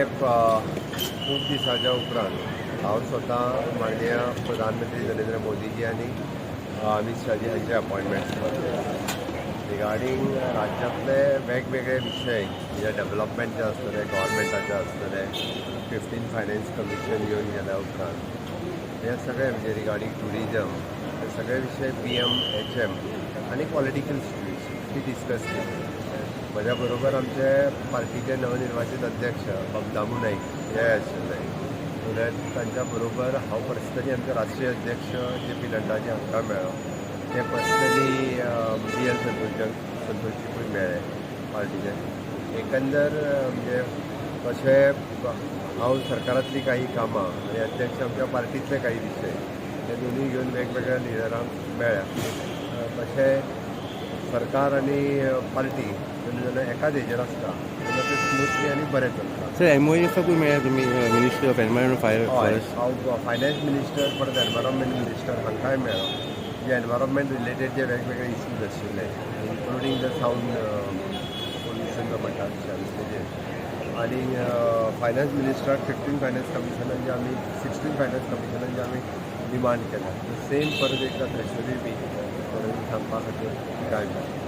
खूब दिसाच्या उपरांत हांव स्वता माननीय प्रधानमंत्री नरेंद्र मोदीजी आनी अमित शाहजी हांचे अपॉयंटमेंट्स रिगार्डींग राज्यांतले वेगवेगळे विशय जे डेव्हलपमेंटचे आसतले, गव्हर्मेंटाचे आसतले, 15 फायनान्स कमिशन येवन गेल्या उपरांत हे सगळे, म्हणजे रिगार्डींग ट्युरिजम, हे सगळे विशय पीएम, एचएम आनी पॉलिटिकल सिट्युएशन ती डिस्कस केली. म्हज्या बरोबर आमचे पार्टीचे नवनिर्वाचित अध्यक्ष बाब दामू नाईक हे आशिल्ले. सो that तांच्या बरोबर हांव पर्सनली आमचे राष्ट्रीय अध्यक्ष जे पी नड्डाजी हांकां मेळ्ळो. ते पर्सनली बी एल संतोषजीकूय मेळ्ळे पार्टीचे. एकंदर म्हणजे तशें हांव सरकारांतलीं काही कामां आनी अध्यक्ष आमच्या पार्टींतले काही विशय हे दोनूय घेवन वेगवेगळ्या लिडरांक मेळ्ळ्या. तशें सरकार आनी पार्टी जेन्ना जेन्ना एकाच हेजेर आसता तेन्ना ते स्मुथली आनी बरें चलता. सर, एमओएफाकूय मेळ्ळा तुमी, मिनिस्ट्री ऑफ एनवायरमेंट फायर हय. फॉरेस्ट? हांव फायनान्स मिनिस्टर, परत एनवायरमेंट मिनिस्टर हांकांय मेळ्ळो. जे एनवायरमेंट रिलेटेड जे वेगवेगळे इश्यूज आशिल्ले, इन्क्लुडींग the sound pollution जो म्हणटा तशें तेजेर, आनी फायनान्स मिनिस्टराक 15 फायनान्स कमिशनान जे आमी, 16 फायनान्स कमिशनान जे आमी डिमांड केला, सेम परत एकदां थंयसरूय बी करून सांगपा खातीर तिकाय मेळ्ळो.